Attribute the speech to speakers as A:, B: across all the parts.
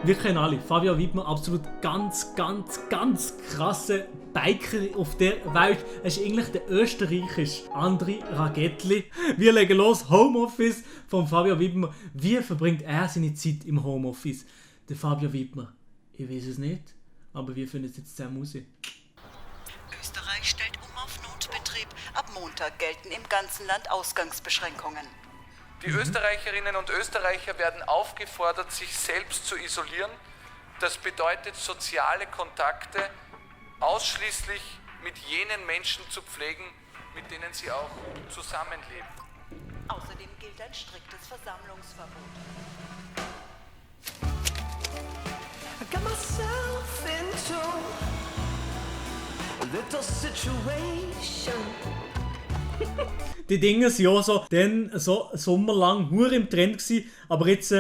A: Wir kennen alle, Fabian Wiedmer, absolut ganz krasse Biker auf der Welt. Er ist eigentlich der österreichische Andri Ragetli. Wir legen los, Homeoffice von Fabian Wiedmer. Wie verbringt er seine Zeit im Homeoffice? Der Fabian Wiedmer, ich weiß es nicht, aber wir finden es jetzt zusammen raus.
B: Österreich stellt auf Notbetrieb. Ab Montag gelten im ganzen Land Ausgangsbeschränkungen.
C: Die Österreicherinnen und Österreicher werden aufgefordert, sich selbst zu isolieren. Das bedeutet, soziale Kontakte ausschließlich mit jenen Menschen zu pflegen, mit denen sie auch zusammenleben.
B: Außerdem gilt ein striktes Versammlungsverbot.
D: I got myself into a little situation.
A: Die Dinge sind ja so, dann so sommerlang hure im Trend gewesen, aber jetzt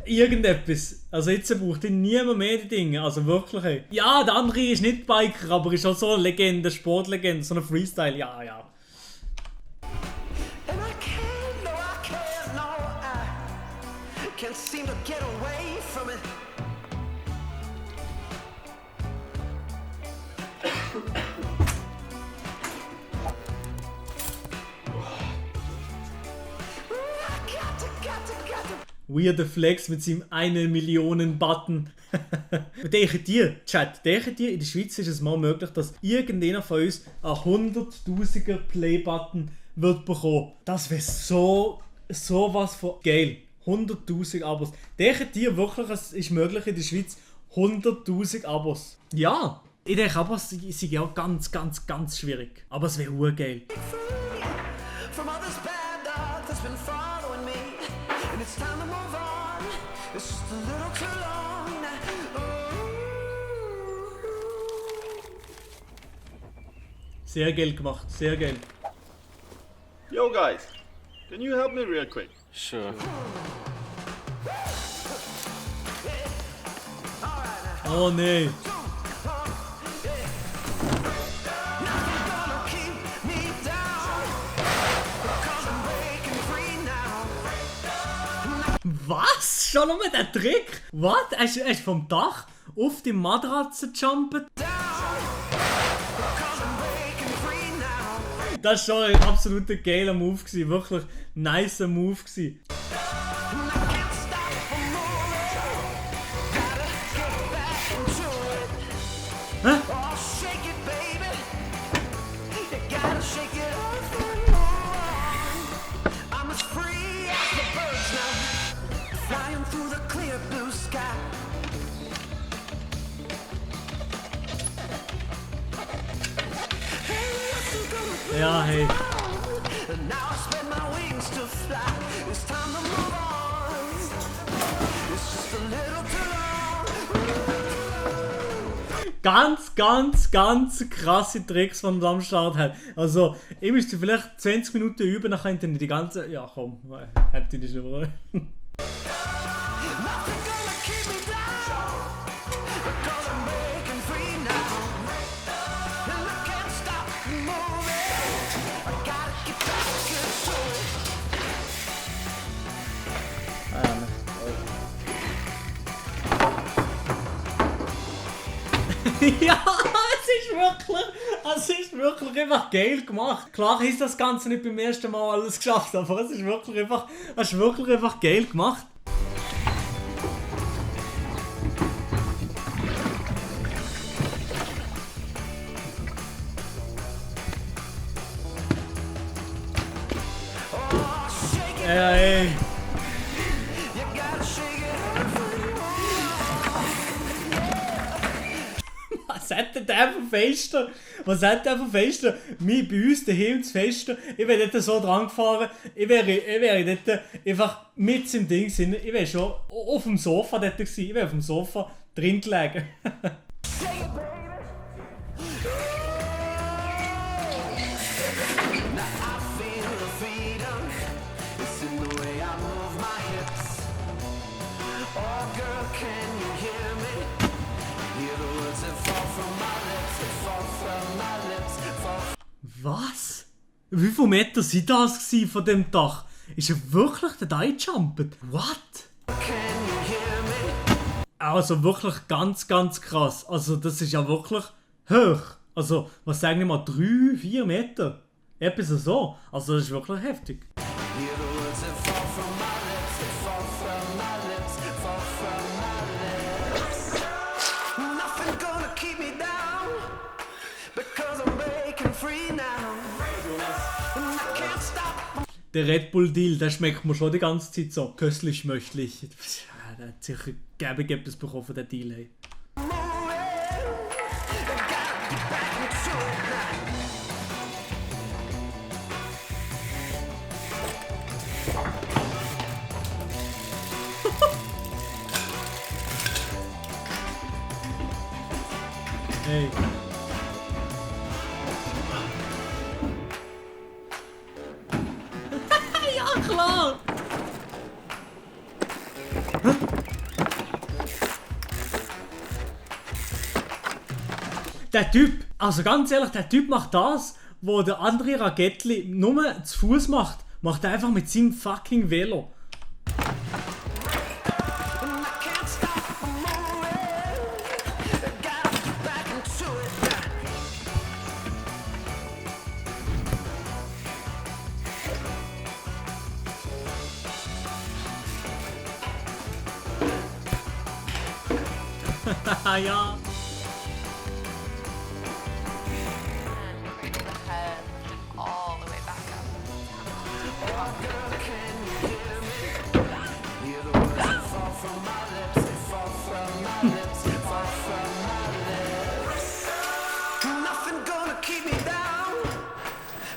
A: irgendetwas. Also jetzt braucht niemand mehr die Dinge, also wirklich. Ja, der andere ist nicht Biker, aber ist auch so eine Legende, Sportlegende, so ein Freestyle, ja.
D: And I can't seem to get away from it.
A: Weirder Flex mit seinem 1 Millionen Button. Denken dir, Chat, in der Schweiz ist es mal möglich, dass irgendeiner von uns einen 100.000er Play-Button wird bekommen. Das wäre so was von geil. 100.000 Abos. Denken dir wirklich, es ist möglich in der Schweiz 100.000 Abos? Ja. Ich denke aber, es ist ja ganz schwierig. Aber es wäre urgeil.
D: From all this bad luck that's been following me, and it's time to move on. It's just a little too long now.
A: Sehr geil gemacht, sehr geil.
E: Yo guys, can you help me real quick?
F: Sure.
A: Oh nee. Was? Schon nochmal der Trick? Was? Er ist vom Dach auf die Matratze jumpen? Das war schon ein absoluter geiler Move gewesen. Wirklich nicer Move gewesen. Hä? Ja, hey. Ganz krasse Tricks von am Start hat. Also, ich müsste vielleicht 20 Minuten üben, dann könnte ich die ganze... Ja, komm, habt ihr das schon. Ja, es ist wirklich einfach geil gemacht. Klar ist das Ganze nicht beim ersten Mal alles geschafft, aber es ist wirklich einfach geil gemacht. Ja, ey. Was hat der von Festen? Mir bei uns daheim zu Festen. Ich wäre dort so dran gefahren. Ich wäre dort einfach mit im Ding sind. Ich wäre schon auf dem Sofa dort gewesen. Ich wäre auf dem Sofa drin gelegen. Was? Wie viele Meter sind das von dem Dach? Ist er wirklich da gejumpt? What? Also wirklich ganz, ganz krass. Also das ist ja wirklich hoch. Also, was sagen wir mal, 3-4 Meter? Etwas so. Also das ist wirklich heftig.
D: Hear the words that fall from my lips, that fall from my lips, fall from my lips. Nothing gonna keep me down, because I'm breaking free now. And I can't stop.
A: Der Red Bull Deal, der schmeckt mir schon die ganze Zeit so köstlich schmöchtlich. Der hat sicher gäbig etwas bekommen von der Deal. Hey. Hey. Ja, klar! Der Typ, also ganz ehrlich, der Typ macht das, wo der andere Rakettli nur zu Fuß macht. Macht er einfach mit seinem fucking Velo. Ja.
F: Bring the head all the way back up.
D: Hear the words that fall from my lips, they fall from my lips, they fall from my lips. Nothing gonna keep me down,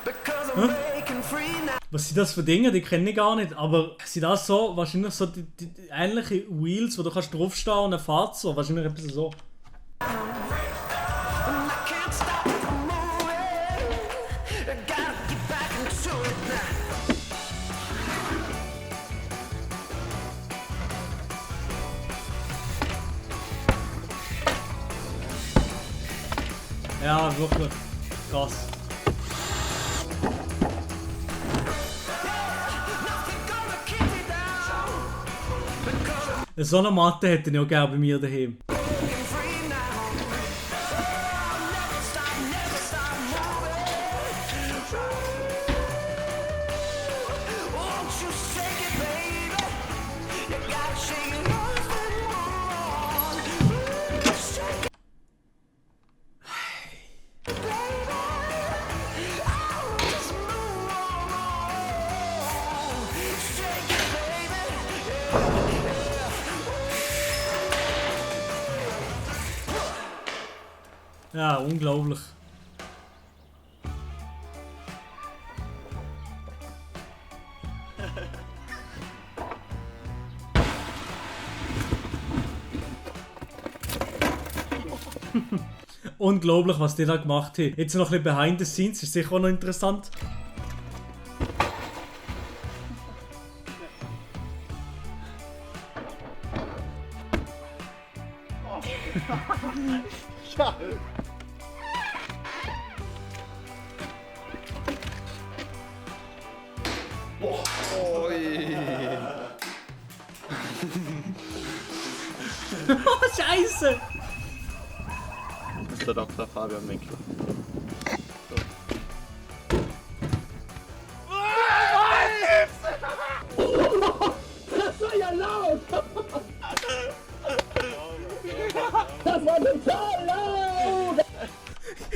D: because I'm breaking free now.
A: Was sind das für Dinge? Die kenne ich gar nicht. Aber sind das so, wahrscheinlich so die ähnliche Wheels, wo du kannst draufstehen und er fährt so? Wahrscheinlich etwas so.
D: And I can't stop moving. I gotta get back into it now.
A: Ja, wirklich. Krass. So eine Matte hätte ich auch gerne bei mir daheim. Ja, unglaublich. Unglaublich, was die da gemacht haben. Jetzt noch ein bisschen behind the scenes, ist sicher auch noch interessant. Oh, Scheiße!
E: Das ist der Dr. Fabian Winkler.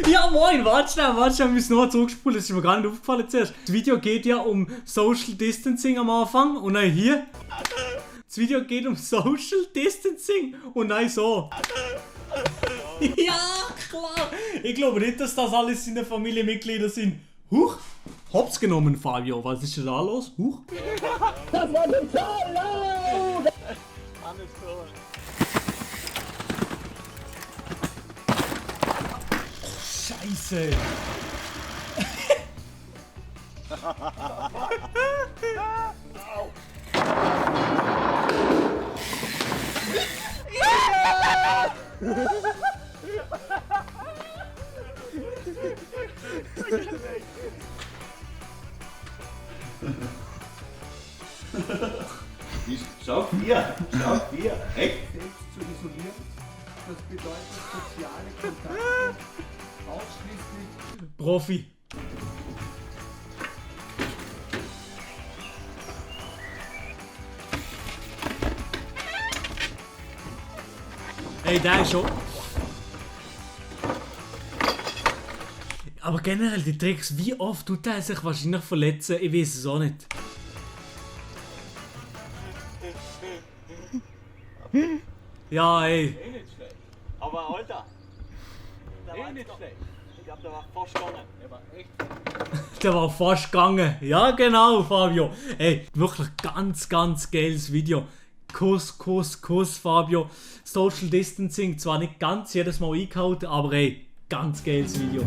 A: Ja moin, warte schnell, wir müssen noch zurückspulen, das ist mir gar nicht aufgefallen zuerst. Das Video geht ja um Social Distancing am Anfang und dann hier. Das Video geht um Social Distancing und dann so. Ja, klar! Ich glaube nicht, dass das alles seine Familienmitglieder sind. Huch! Hops genommen, Fabio. Was ist denn da los? Huch! Das war total laut! Scheiße!
E: Schau 4, schau 4. Echt?
G: isolieren. Das bedeutet soziale Kontakte ausschließlich.
A: Profi. Ey, der ist schon. Aber generell die Tricks, wie oft tut er sich wahrscheinlich verletzen? Ich weiß es auch nicht. Ja, ey.
E: Eh nicht schlecht. Aber Alter, der war nicht schlecht. Ich glaube, der war fast gegangen. Der war echt.
A: Der war fast gegangen. Ja, genau, Fabio. Ey, wirklich ganz, ganz geiles Video. Kuss, Kuss, Kuss, Fabio. Social Distancing zwar nicht ganz jedes Mal eingehalten, aber ey, ganz geiles Video.